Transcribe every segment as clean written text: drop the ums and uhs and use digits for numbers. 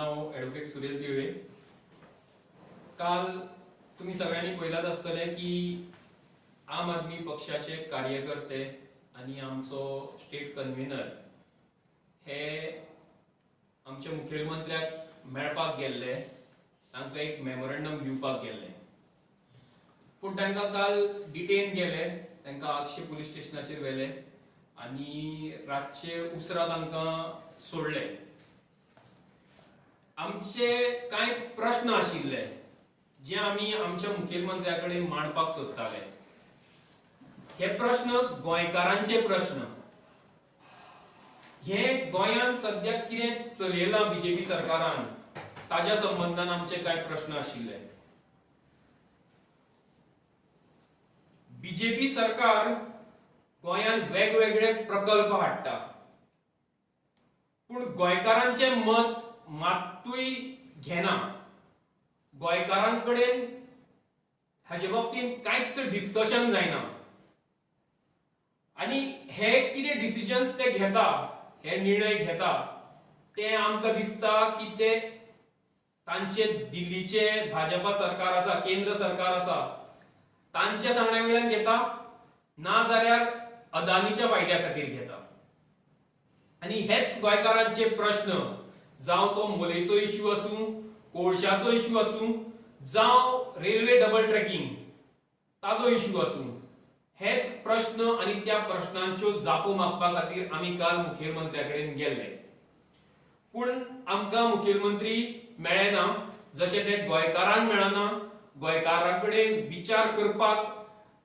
नांव ॲडव्होकेट सुरेश दिवे. काल तुम्ही सगळ्यांनी पळयलाच आसतलें की आम आदमी पक्षाचे कार्यकर्ते आनी आमचो स्टेट कन्व्हिनर हे आमच्या मुखेलमंत्र्याक मेळपाक गेल्ले, तांकां एक मेमोरंडम दिवपाक गेल्ले. पूण तांकां काल डिटेन केले, तांकां आगशे पुलीस स्टेशनाचेर व्हेले आनी रातचे उसरां तांकां सोडले. आमचे कांय प्रश्न आशिल्ले जे आमी आमच्या मुखेलमंत्र्या कडेन मांडपाक सोदताले. हे प्रश्न गोंयकारांचे प्रश्न. हे गोंयांत सद्याक कितें चलयलां बीजेपी सरकारान ताज्या संबंदान आमचे कांय प्रश्न आशिल्ले. बीजेपी सरकार गोंयांत वेगवेगळे प्रकल्प हाडटा, पूण गोंयकारांचें मत मात्तूय घेना. गोंयकारांकडेन हाजे बाबतींत कांयच डिस्कशन जायना आनी हे कितें डिसिजन्स ते घेता, हे निर्णय घेता, ते आमकां दिसता की ते तांचे दिल्लीचे भाजपा सरकार आसा, केंद्र सरकार आसा, तांच्या सांगण्या वयल्यान घेता, ना जाल्यार अदानीच्या फायद्या खातीर घेता. आनी हेच गोंयकारांचे प्रश्न, जावं तो मोलेचो इश्यू आसूं, कोळशाचो इश्यू आसूं, जावं रेल्वे डबल ट्रॅकिंग ताजो इश्यू आसूं, हेच प्रश्न आनी त्या प्रश्नांच्यो जापो मागपा खातीर आमी काल मुखेलमंत्र्या कडेन गेल्ले. पूण आमकां मुखेलमंत्री मेळ्ळे ना, जशें ते गोंयकारांक मेळना, गोंयकारां कडेन विचार करपाक,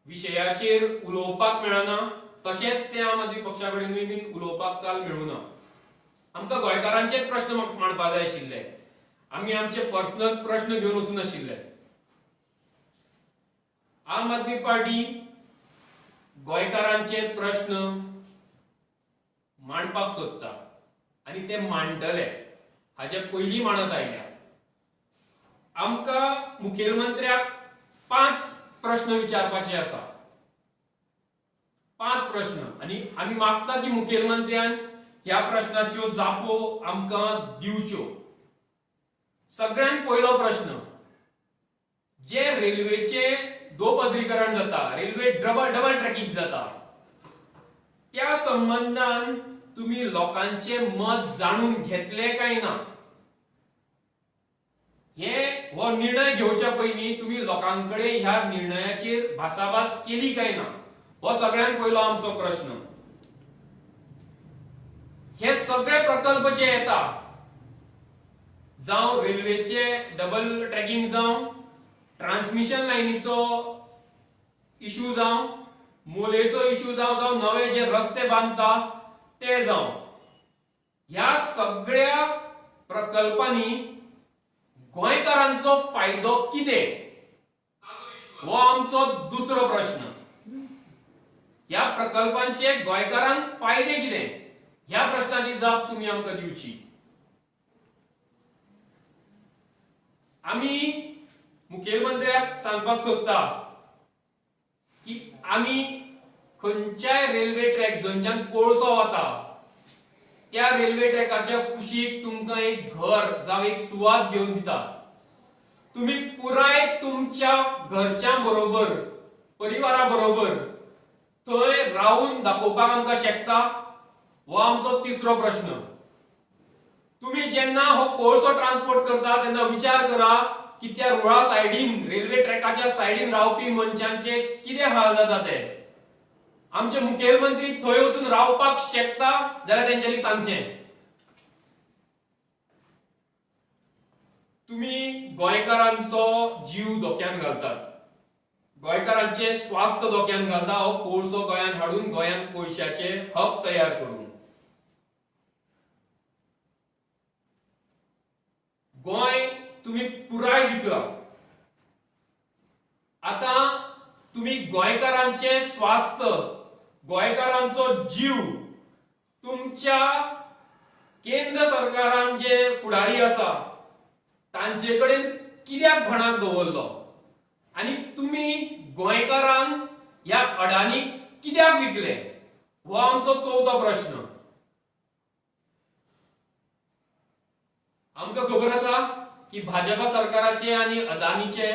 विशयाचेर उलोवपाक मेळना, तशेंच ते आम आदमी पक्षा कडेनूय बीन उलोवपाक काल मेळूना. आमकां गोंयकारांचेच प्रश्न मांडपा जाय आशिल्ले, आमी आमचे पर्सनल प्रश्न घेवन वचूं नाशिल्ले. आम आदमी पार्टी गोंयकारांचे प्रश्न मांडपाक सोदता आनी ते मांडटले, हाचे पयलीं मांडत आयल्या. आमकां मुखेलमंत्र्याक 5 प्रश्न विचारपाचे आसा, 5 प्रश्न. आनी आमी मागता की मुखेलमंत्र्यान ह्या प्रश्नाच्यो जापो आमकां दिवच्यो. सगळ्यांत पयलो प्रश्न, जे रेल्वेचे दोपदरीकरण जाता, रेल्वे डबल ट्रॅकिंग जाता, त्या संबंदान तुम्ही लोकांचे मत जाणून घेतले काय ना? हे हो निर्णय घेवच्या पयलीं तुम्ही लोकांकडे ह्या निर्णयाचेर भासाभास केली काय ना, हो सगळ्यांत पयलो आमचो प्रश्न. हे सगळे प्रकल्प जे येता, जावं रेल्वेचे डबल ट्रॅकिंग जावं, ट्रान्समिशन लायनीचो इश्यू जावं, मोलेचो इश्यू जावं, जावं नवे जे रस्ते बांदता ते जावं, ह्या सगळ्या प्रकल्पांनी गोंयकारांचो फायदो कितें, हो आमचो दुसरो प्रश्न. ह्या प्रकल्पांचे गोंयकारांक फायदे कितें, ह्या प्रश्नाची जाप तुमी आमकां दिवची. आमी मुखेलमंत्र्याक सांगपाक सोदता की आमी खंयच्याय रेल्वे ट्रॅक जंयच्यान कोळसो वता त्या रेल्वे ट्रॅकाच्या कुशीक तुमकां एक घर जावं एक सुवात घेवन दिता. तुमी पुराय तुमच्या घरच्यां बरोबर, परिवारा बरोबर थंय रावून दाखोवपाक आमकां शकता, हो आमचो तिसरो प्रश्न. तुम्ही जेन्ना हो कोळसो ट्रान्सपोर्ट करता तेन्ना विचार करा की त्या रुळा सायडीन, रेल्वे ट्रॅकाच्या सायडीन रावपी मनशांचे कितें हाल जाता ते. आमचे मुखेलमंत्री थंय वचून रावपाक शकता जाल्यार तेंच्यांनी सांगचें. तुम्ही गोंयकारांचो जीव धोक्यान घालतात, गोंयकारांचे स्वास्थ्य धोक्यान घालता, हो कोळसो गोंयांत हाडून गोंयांत कोळशाचे हब तयार करून. गोंय तुम्ही पुराय विकला, आता तुम्ही गोंयकारांचे स्वास्थ्य, गोंयकारांचो जीव तुमच्या केंद्र सरकारान जे फुडारी आसा तांचे कडेन कित्याक घणाक दवरलो आनी तुम्ही गोंयकारांक ह्या अडानीक कित्याक विकले, हो आमचो चवथो प्रश्न. आमकां खबर आसा की भाजपा सरकाराचे आनी अदानीचे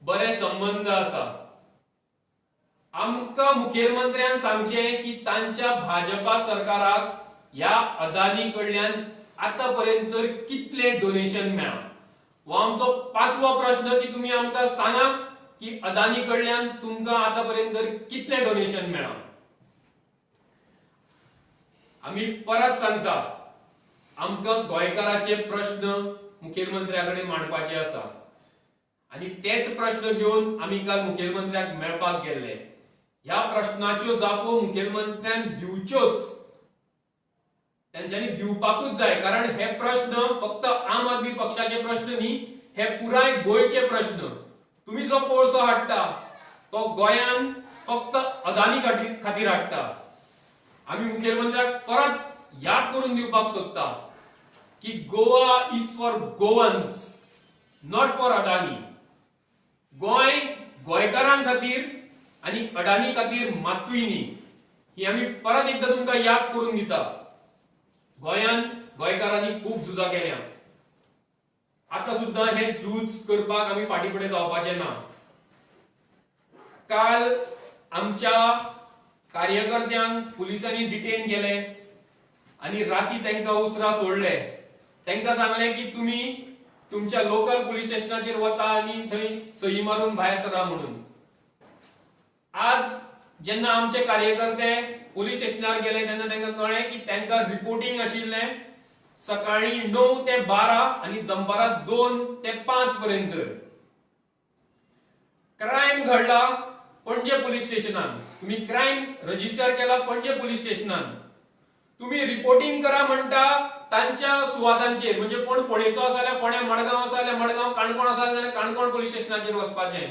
बरे संबंद आसा. आमकां मुखेलमंत्र्यान सांगचें की तांच्या भाजपा सरकाराक ह्या अदानी कडल्यान आतां पर्यंत तर कितलें डोनेशन मेळ्ळां. हो आमचो पांचवो प्रश्न की तुमी आमकां सांगा की अदानी कडल्यान तुमकां आतां पर्यंत तर कितलें डोनेशन मेळ्ळां. आमी परत सांगता, आमकां गोंयकाराचे प्रश्न मुखेलमंत्र्या कडेन मांडपाचे आसा आनी तेच प्रश्न घेवन आमी काल मुखेलमंत्र्याक मेळपाक गेल्ले. ह्या प्रश्नाच्यो जापो मुखेलमंत्र्यान दिवच्योच, तेंच्यांनी दिवपाकूच जाय, कारण हे प्रश्न फक्त आम आदमी पक्षाचे प्रश्न न्ही, हे पुराय गोंयचे प्रश्न. तुमी जो कोळसो हाडटा तो गोंयान फक्त अदानी खातीर हाडटा. आमी मुखेलमंत्र्याक परत याद करून दिवपाक सोदता की Goa is for Goans, not for Adani. Goa गोंयकारां खातीर आनी अडानी खातीर मातूय न्ही, ही आमी परत एकदां तुमकां याद करून दिता. गोंयान गोंयकारांनी खूब झुजां केल्या, आतां सुद्दां हें झूज करपाक आमी फाटीं फुडें जावपाचें ना. काल आमच्या कार्यकर्त्यांक पुलिसांनी डिटेन केले आनी राती तांकां उसरां सोडले. तांकां सांगलें की तुमी तुमच्या लोकल पुलीस स्टेशनाचेर वता आनी थंय सही मारून भायर सरा म्हणून. आज जेन्ना आमचे कार्यकर्ते पुलीस स्टेशनार गेले तेन्ना तांकां कळ्ळें की तांकां रिपोर्टिंग आशिल्लें सकाळीं 9 ते 12 आनी दनपारां 2 ते 5 पर्यंत. क्रायम घडला पणजे पुलीस स्टेशनान, तुम्ही क्रायम रजिस्टर केला पणजे पुलीस स्टेशनान, तुम्ही रिपोर्टिंग करा म्हणटा तांच्या सुवातांचेर, म्हणजे कोण फोंडेचो आसा जाल्यार फोंड्या, मडगांव आसा जाल्यार मडगांव, काणकोण आसा जाल्यार काणकोण पुलीस स्टेशनाचेर वचपाचें.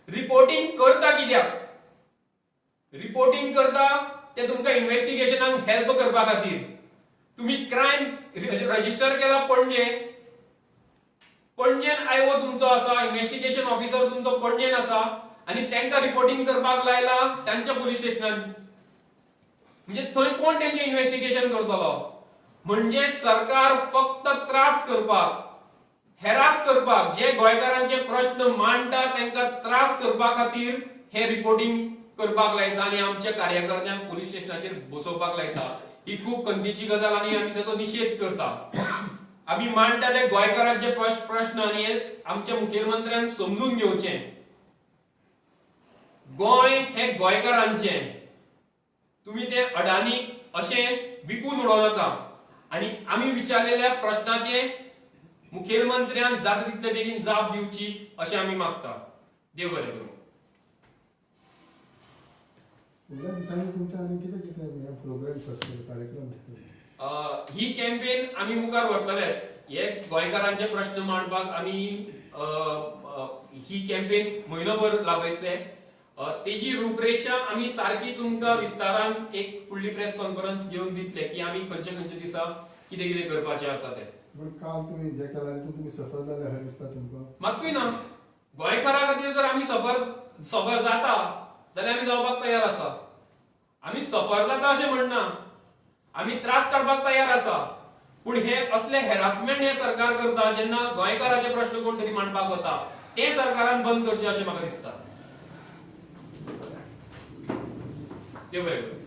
रिपोर्टिंग करता कित्याक? रिपोर्टिंग करता ते तुमकां इन्व्हेस्टिगेशनाक हेल्प करपा खातीर. तुम्ही क्रायम रजिस्टर केला पणजे, पणजेन आयओ तुमचो आसा, इन्व्हेस्टिगेशन ऑफिसर तुमचो पणजेन आसा आनी तांकां रिपोर्टिंग करपाक लायला तांच्या पुलीस स्टेशनान, म्हणजे थंय कोण तेंचें इन्व्हेस्टिगेशन करतलो? म्हणजे सरकार फक्त त्रास करपाक, हेरास करपाक, जे गोंयकारांचे प्रश्न मांडटा तांकां त्रास करपा खातीर हे रिपोर्टिंग करपाक लायता आनी आमच्या कार्यकर्त्यांक पुलीस स्टेशनाचेर बसोवपाक लायता. ही खूब खंतीची गजाल आनी आमी ताचो निशेध करता. आमी मांडटा ते गोंयकारांचे प्रश्न आनी हे आमच्या मुखेलमंत्र्यान समजून घेवचें. गोंय हे गोंयकारांचें, तुमी ते अडानी अशें विकून उडोवं नाका. आनी आमी विचारलेल्या प्रश्नाचे मुखेलमंत्र्यान जाता तितले बेगीन जाप दिवची अशें आमी मागता. देव बरें करूं. फुडल्या दिसांनी तुमच्या आनी कितें कितें प्रोग्राम्स आसतले, कार्यक्रम आसतले? ही कॅम्पेन आमी मुखार व्हरतलेच. हे गोंयकारांचे प्रश्न मांडपाक आमी ही कॅम्पेन म्हयनोभर लाबयतले. तेजी रूपरेशा आमी सारकी तुमकां विस्तारान एक फुडली प्रेस कॉन्फरन्स घेवन दितले की आमी खंयचे खंयचे दिसा कितें कितें करपाचें आसा तें. पूण काल तुमी जे केला तितून तुमी सफल जाले अशें दिसता तुमकां? मातूय ना. गोंयकारा खातीर जर आमी सफर सफर जाता जाल्यार आमी जावपाक तयार आसा. आमी सफर जाता अशें म्हणना, आमी त्रास काडपाक तयार आसा. पूण हे असले हॅरासमेंट हे सरकार करता जेन्ना गोंयकाराचे प्रश्न कोण तरी मांडपाक वता, ते सरकारान बंद करचे अशें म्हाका दिसता. देव बरें करूं.